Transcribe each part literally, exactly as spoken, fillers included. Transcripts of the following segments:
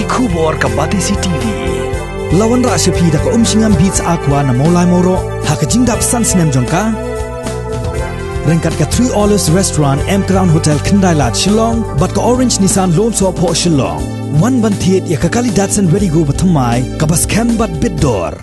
Khubor ka Batesi T V. La wanrah sha phi da ka Umshngam Beats Aqua na Mawlai Mawroh ha ka jingdap san snem jong ka. Ryngkat ka Three Olives Restaurant, M Crown Hotel, Khyndai Lad, Shillong bad ka Orange Nissan Lumsohphoh, Shillong. Wan ban thied ïa ka kali Datsun Redi-GO bathymmai kaba skhem bad bit dor.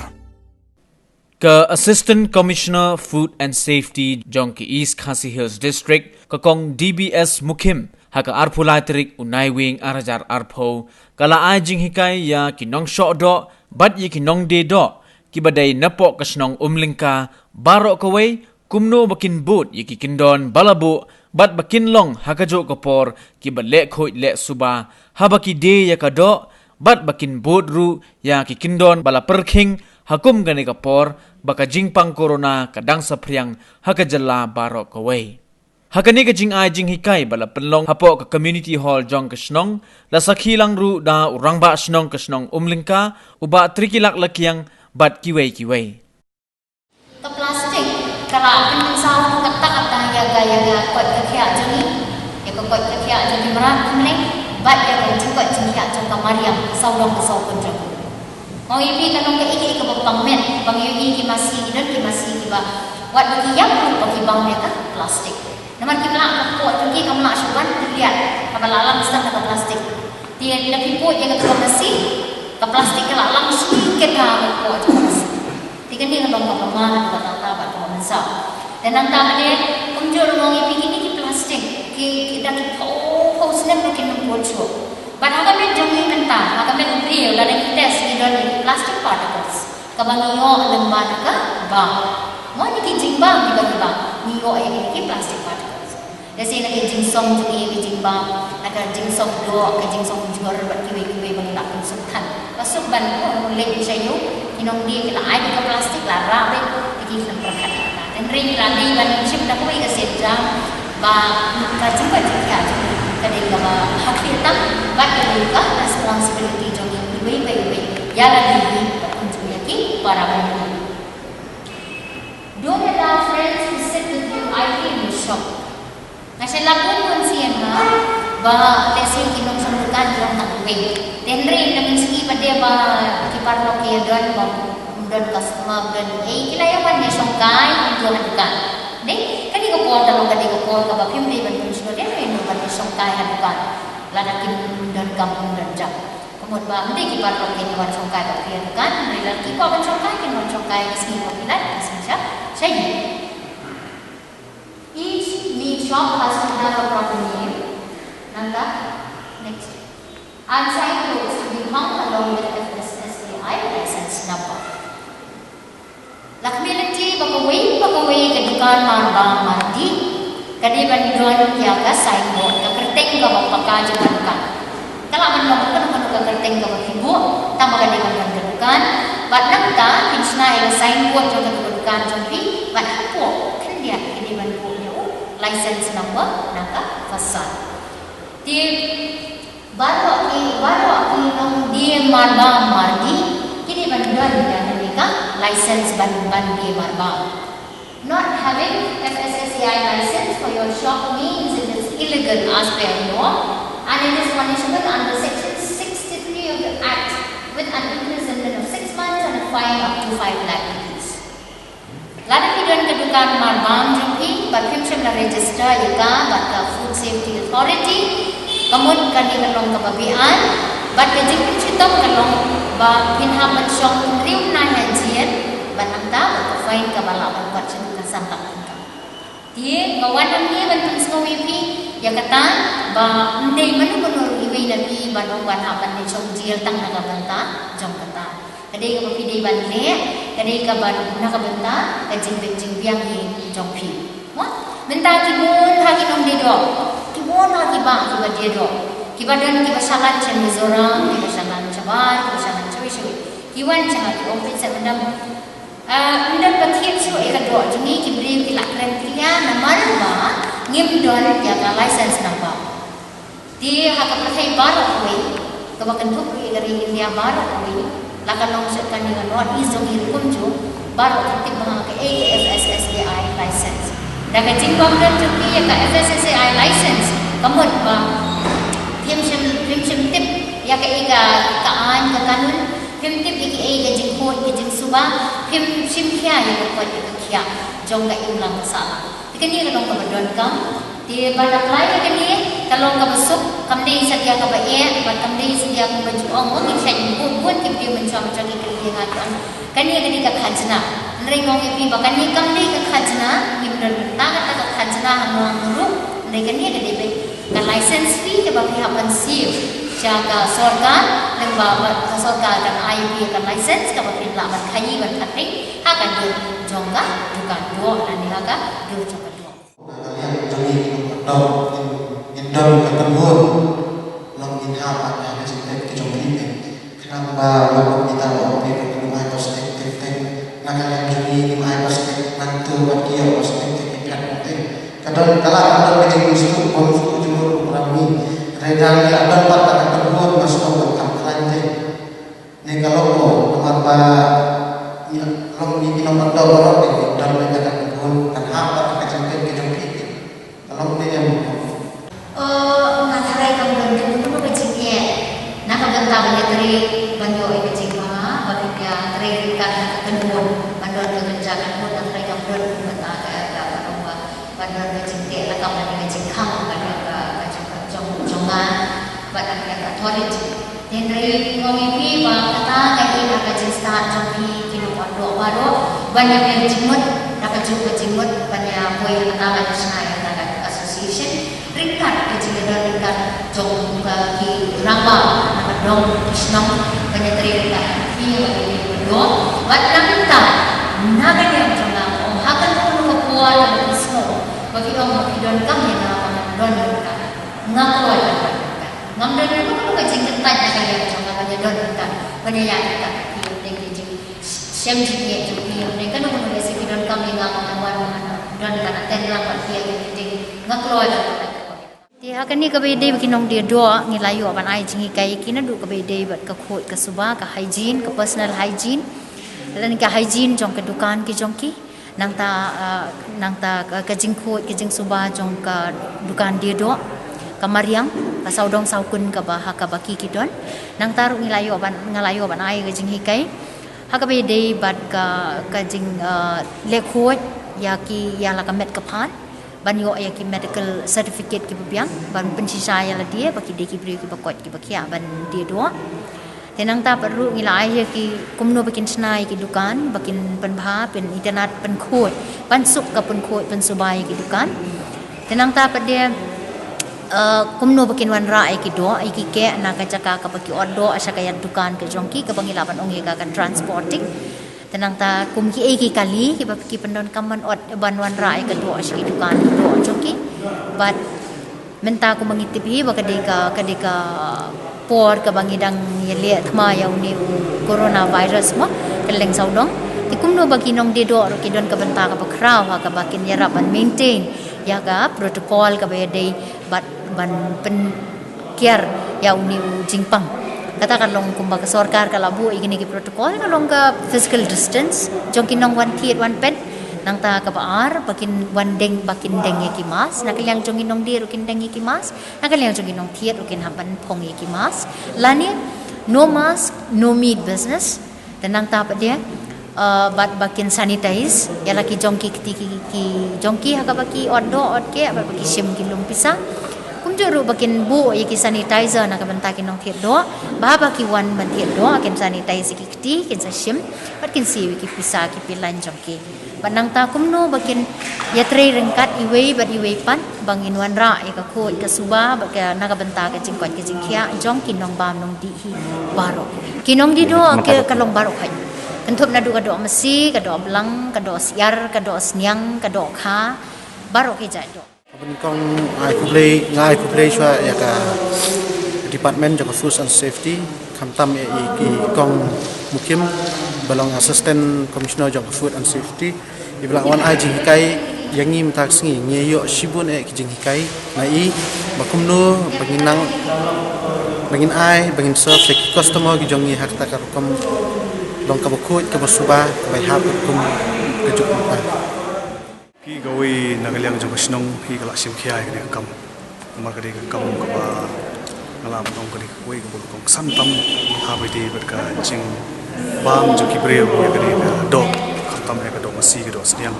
Ka Assistant Commissioner Food and Safety jong ka East Khasi Hills District, ka Kong D B S Mukhim, ha ka arphew lai tarik u Naiwieng ar hajar arphew, ka la ai jinghikai ïa ki nongshoh doh bad ïa ki nongdie doh kiba dei napoh ka shnong Umlyngka baroh kawei, kumno ba kin bud ïa ki kyndon ba la buh bad ba kin long ha kajuh ka por kiba leh khuid leh suba haba ki die ïa ka doh, bad ba kin bud ruh ïa ki kyndon ba la pyrkhing ha kum kane ka por ba ka jingpang corona ka dang saphriang ha ka jylla baroh kawei. Ha kane ka jingai jinghikai ba la pynlong hapoh ka Community Hall jong ka shnong, la sakhi lang ruh da u Rangbah Shnong ka shnong Umlyngka, u Bah Trikilak Lakiang bad kiwei kiwei. Ka plastik ka la pynsaw katta katta ïa ka, ïa ka koit ka khiah jong ngi, ïa ka koit ka khiah jong ngi mrad kumne, bad ïa ka jingkoit jingkhiah jong ka mariang sawdong ka sawkun jong ngi. Nga ong ïa phi ka long kaei kaei kaba pang met, ba ngi ïohi ki masi, ki don ki masi kiba wat ba ki ïap ruh ba ki bam ïa ka plastik. Namar ki mlak ka pok jong ki kam lah shuh ban pynliat haba la lang sdang da ka plastik. Te lada phi pok ïa ka plastik, ka plastik ka la lang shuh kita ka pok jong ka masi. Te kane ka long kaba man, kaba tata bad kaba mynsaw. Te nangta ba dei, kumjuh ruh nga ong ïa phi kine ki plastik ki, ki da ki phew phew snem ruh kin ym put shuh. Bad ha ka met jong ngi mynta, ha ka met u briew, lada ngi test ngi don ïa ki plastic particles kaba ngi ïoh lyngba na ka bam. Mo, na ki jingbam kiba ngi bam, ngi ïoh ïa ki plastic particles. Lehse na ka jingsong jong ngi, ka jingbam, na ka jingsong doh, ka jingsong jhur bad kiwei kiwei ba ngi la pynsuk than. Ba suk ban, oh, leit sha ïew, ki nongdie ki la ai ka plastik la rah beit, ki khlem pyrkhat. Hynrei ngi la dei ban shim da kawei ka sienjam ba ka jingkoit jingkhiah jong ngi ka dei kaba ha khlieh tam bad ka dei ka responsibility jong ngi iwei pa iwei. Ïa lade hi bad kumjuh ïa ki para bangeit. Don't allow friends to sit with you idly in your shop. Nga shu la bun bun sien ha ba lehse ki nongshong dukan ki long tang iwei. Te hynrei na mynsngi pat de ba ki paralok ki ïa don ba ym don customer, ym don ei, ki la ïa wan ïa shongkai hangto ha dukan. Dei, kane ka por ka long kane ka por kaba phim dei ban pynshlur ïa ki ban ïa shongkai ha dukan lada kim don kam, ym don jam. Ka mut ba ym dei ki paralok kin ïa wan shongkai bad phi ha dukan, hynrei lada ki kwah ban shongkai kin wan shongkai ha ki sngi ba phi lait, ha ki sngi sha, sha ïing. Each meat shop has to have a proper name. Nangta, next. And signboards to be hung along with F S S A I license number. La khmih lynti ba kawei pa kawei ka dukan marbam mardih ka dei ban don ïa ka signboard, ka kyrteng kaba paka jong ka dukan. Ka lah ban long kano kano ka kyrteng kaba phi buh, tang ba ka dei ban don ka dukan. Bad nangta phin shna ïa ka signboard jong ka dukan jong phi, bad hapoh khyndiat phi dei ban buh ïa u license number na ka fasad. Te baroh ki, baroh ki nongdie marbam mardih ki dei ban don ïa kane ka license ban, ban die marbam. Not having F S S A I license for your shop means it is illegal as per law and it is punishable under section sixty-three of the Act with an imprisonment of six months and a fine up to five lakh rupees. Lada phi don ka dukan marbam jong phi bad phim shym la register ïa ka bad ka Food Safety Authority, ka mut kane ka long kaba beaiñ bad ka jingpynshitom ka long ba phin hap ban shong hynriew bnai ha jel bad nangta bad ka fine kaba lah ban pat sha ka san lak tyngka. Te nga wan hangne ban pynsngew ïa phi ïa kata ba ym dei mano mano ruh iwei na phi ban ong ban hap ban leit shong jel tang na ka bynta jong kata. Ka dei kaba phi dei ban leh, ka dei kaba na ka bynta ka jingbit jingbiang hi jong phi. Mo? Mynta ki bun ha ki nongdie doh, ki bun ha ki bah kiba die doh, kiba don kiba shalan sha Mizoram, kiba shalan shabar, kiba shalan shawei shawei. Ki wan sha nga ki ong, peit seh myndam, ah, ym don ba thied shuh ïa ka doh jong ngi, ki briew ki la kren khia namar ba ngim don ïa ka license number. Te ha ka pyrthei baroh kawei, kaba kynthup ruh ïa ka ri India baroh kawei, la ka long sha kane ka North East jong ngi ruh kumjuh, baroh ki tip ba nga kaei ka F S S A I license. Da ka jingbym don jong phi ïa ka F S S A I license, ka mut ba phim shym, phim shym tip Ïa kaei ka, ka aiñ ka kanun, phim tip ïa kaei ka jingkhuid ka jingsuba, phim shim khia ïa ka koit ïa ka khiah jong ka imlang ka sahlang. Te kane ka long kaba donkam. Te ban apply ïa kane ka long kaba suk, kam dei satia kaba eh, bad kam dei satia kaba ju ong, ong ngi shait bun bun ki briew mynshwa mynshwa ki kylli ïa nga ki ong, kane ka dei ka khajna. Hynrei nga ong ïa phi ba kane kam dei ka khajna, ngim don kata kata ka khajna ha nong ruh. Hynrei kane ka dei beit ka license fee kaba phi hap ban siew sha ka sorkar, lyngba ba ka sorkar kan ai ïa phi ka license kaba phin lah ban khaïi ban khathei ha ka dur jong ka dukan doh lane ha ka dur jong ka doh. Ngin don ka pynbun, long ngin hap ban ha ka jingpeit ka jong phi. Khnang ba la kum kita la ong phi ba ngin ai plastik tik tik. Na ka liang jong ngi ngim ai plastik, nangta bad ki ïoh plastik te ki phet bad te. Ka don ka la ka don ka jingmut suk bym suk jingmut u pram ngi. Hynrei da ngi la don bad ka pynbun ba suk bad kam khlaiñ te. Ne ka long mo, namar ba ngi long ngi ki nongpyndoh baroh te ngi don bad ka pynbun kan hap bad ka jingpeit ka jong phi. Ka long te em. O, nga tharai kam don kumno ka jingeh na ka bynta ban ïatrei ban ïoh ïa ka jingma ba phi ïatrei ryngkat ha ka kynhun ban don ka kynja kynhun, nga tharai kam don kumta ka, ka, ka long ba ban don ka jingteh lakam bad ka jingkhang ban ïa ka, ka jong, jong, jong nga bad ka, ka authority. Hynrei nga ong ïa phi ba kata ka dei ka jingstad jong phi ki nongpyndoh baroh ban ïa phi jingmut, da ka juk ka jingmut ban ïa poi ha kata ka jingshna ïa kata ka association. Ryngkat ka jingïadon ryngkat jong ka ki rangbah na ka dong ki shnong ban ïatrei ryngkat ha phi ïa ka pyndoh. Bad na mynta na ka liang jong nga, ong ha kano kano ka por ba phi sngew ba phi ong ba phi donkam ïa nga ban don ryngkat, nga kloi ban don ryngkat. Ngam don kano kano ka jingkyntait na ka liang jong nga ban ïadon ryngkat, ban ïaid ryngkat ha phi ïa ka jingshem jingeh jong phi ïa kano kano ka sien phi donkam ïa nga ban wan don ryngkat, attend lang bad phi ïa ka meeting, nga kloi ban don ryngkat. Te ha kane kaba ïadei bad ki nongdie doh ngi la ïoh ban ai jinghikai ïa ki naduh kaba ïadei bad ka khuid ka suba, ka hygiene, ka personal hygiene, lane ka hygiene jong ka dukan ki jong ki. Nangta, ah, nangta ka, ka jingkhuid ka jingsuba jong ka dukan die doh, ka mariang, ka sawdong sawkun kaba ha kaba ki ki don. Nangta ruh ngi la ïoh ban, nga la ïoh ban ai ka jinghikai ha kaba ïadei bad ka, ka jing, ah, leh khuid ïa ki, ïa la ka met ka phad ban ïoh ïa ki medical certificate kiba biang ban pynshisha ïa lade ba ki dei ki briew kiba koit kiba khiah ban die doh. Te nangta pat ruh ngi la ai ïa ki kumno ba kin shna ïa ki dukan ba kin pynbha, pynitynnad, pynkhuid, pynsuk, ka pynkhuid pynsuba ïa ki dukan. Te nangta pat de, eh, kumno ba kin wanrah ïa ki doh ïa ki keh na ka jaka kaba ki ot doh sha ka ïa dukan ka jong ki, kaba ngi lah ban ong ïa ka ka transporting. Te nangta kum kiei ki kali kiba ki pyndonkam ban ot ban wanrah ïa ka doh sha ki dukan doh jong ki. Bad mynta kumba ngi tip hi ba ka dei ka, ka dei ka por kaba ngi dang ïaleh thma ïa une u coronavirus mo, ka lyngsaw dong. Te kumno ba ki nongdie doh ruh ki don ka bynta kaba khraw ha kaba kin ïarap ban maintain ïa ka protocol kaba ïadei bad ban pynkiar ïa une u jingpang. Kata ka long kumba ka sorkar ka la buh ïa kine ki protocol, ka long ka physical distance jong ki nongwan thied wan peit. Nangta kaba ar, ba kin wan deng, ba kin deng ïa ki mask. Na ka liang jong ki nongdie ruh kin deng ïa ki mask, na ka liang jong ki nongthied ruh kin hap ban phong ïa ki mask. Lane no mask, no meat business. Te nangta pat de, eh, bad ba kin sanitize ïa la ki jong ki kti ki, ki jong ki ha kaba ki ot doh ot keh, bad ba ki shim ki lum pisa. Kumjuh ruh ba kin buh ïa ki sanitizer na ka bynta ki nongthied doh, ba haba ki wan ban thied doh kin sanitize ïa ki kti, kin sa shim bad kin siew ïa ki pisa ki pillion jong ki. Bad nangta kumno ba kin ïatrei ryngkat iwei bad iwei pat ba ngin wanrah ïa ka khuid ka suba bad ka na ka bynta ka jingkoit ka jingkhiah jong ki nongbam nongdih hi baroh. Ki nongdie doh ka long baroh khoit, kynthup naduh ka doh masi, ka doh blang, ka doh syiar, ka doh sniang, ka doh kha, baroh ki jait doh. Ban kong ai khublei, nga ai khublei shuwa ïa ka Department jong ka Food and Safety, khamtam ïa i ki kong Mukim ba long Assistant Commissioner jong ka Food and Safety, iba la wan ai jinghikai ïa ngi mynta ka sngi. Ngi ïoh shibun eh ki jinghikai na i ba kumno ba ngin nang, ba ngin ai, ba ngin serve ïa ki customer ki jong ngi ha kata ka rukom long kaba khuid kaba suba kaba ïahap kum ka juk mynta. Phi kawei na ka liang jong ka shnong, phi ka la shim khia ïa kane ka kam. Namar ka dei ka kam kaba Lah ban ong kane ka kawei kaba kongsan tam ha ba ïadei bad ka jingbam jong ki briew ïa kane ka doh, khamtam ïa ka doh masi, ka doh sniang,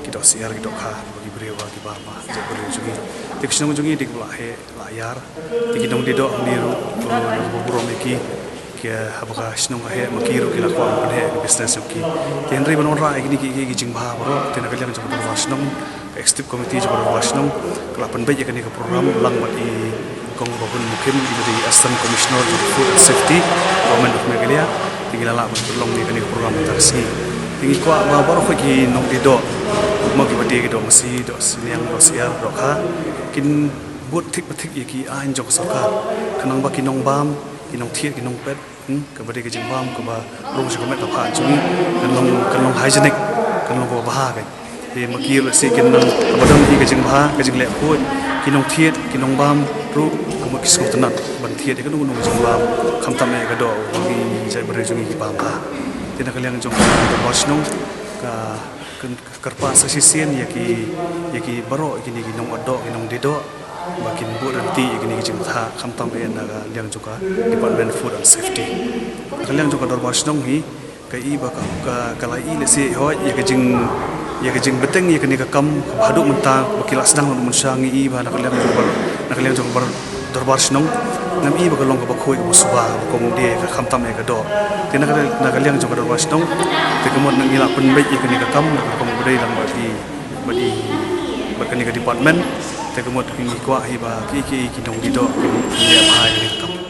ki doh syiar, ki doh kha, ki briew ba ki bam ha jaitbynriew jong ngi. Te ka shnong jong ngi dei kaba la heh la ïar. Te ki nongdie doh hangne ruh, eh, ngi burom ïa ki, ki haba ka shnong ka heh ma ki ruh ki la kwah ban pynheh ïa ka business jong ki. Te hynrei ban wanrah ïa kine ki, ki, ki jingbha baroh, te na ka liang jong ka dorbar shnong, ka executive committee jong ka dorbar shnong ka la pynbeit ïa kane ka program lang bad i Kong Babun Mukim, i ba dei Assistant Commissioner jong ka Food and Safety, Government of Meghalaya. Te ngi la lah ban pynlong ïa kane ka program mynta ka sngi. Te ngi kwah ba baroh ki nongdie doh, mo kiba die ki doh masi, doh sniang, doh syiar, doh kha, kin bud thik ba thik ïa ki aiñ jong ka sorkar, khnang ba ki nongbam, ki nongthied, ki nongpet, hmm, kaba dei ka jingbam kaba rung sha ka met ka phad jong ngi, kan long, kan long hygienic, kan long kaba bha ka. Te ma ki ruh lehse kin nang, haba don hi ka jingbha, ka jingleh khuid, ki nongthied, ki nongbam ruh ka mut ki sngewtynnat ban thied ïa kano kano ka jingbam, khamtam ïa ka doh ba ngi jaitbynriew jong ngi ki bam bha. Te na ka liang jong ka dorbar shnong ka, ka kyrpad sa shisien ïa ki, ïa ki baroh, ïa kine ki nongdoh, ki nongdie doh, ba kin bud ryntih ïa kine ki jingbthah, khamtam eh na ka liang jong ka Department Food and Safety. Na ka liang jong ka dorbar shnong hi, ka i ba ka, ka, ka la i lehse hooid ïa ka jing, ïa ka jingbteng ïa kane ka kam, haduh mynta ba ki la sdang lut mynshwa, ngi i ba na ka liang jong ka, na ka liang jong ka dorbar shnong, ngam i ba ka long kaba khuid kaba suba ba kong die ka khamtam ïa ka doh. Te na ka, na ka liang jong ka dorbar shnong, te ka mut ngi la pynbeit ïa kane ka kam na ka rukom ba dei lang bad i, bad i, bad kane ka department. Te ka mut ngi kwah hi ba ki, ki, ki nongdie doh kin leh bha ïa kane ka kam.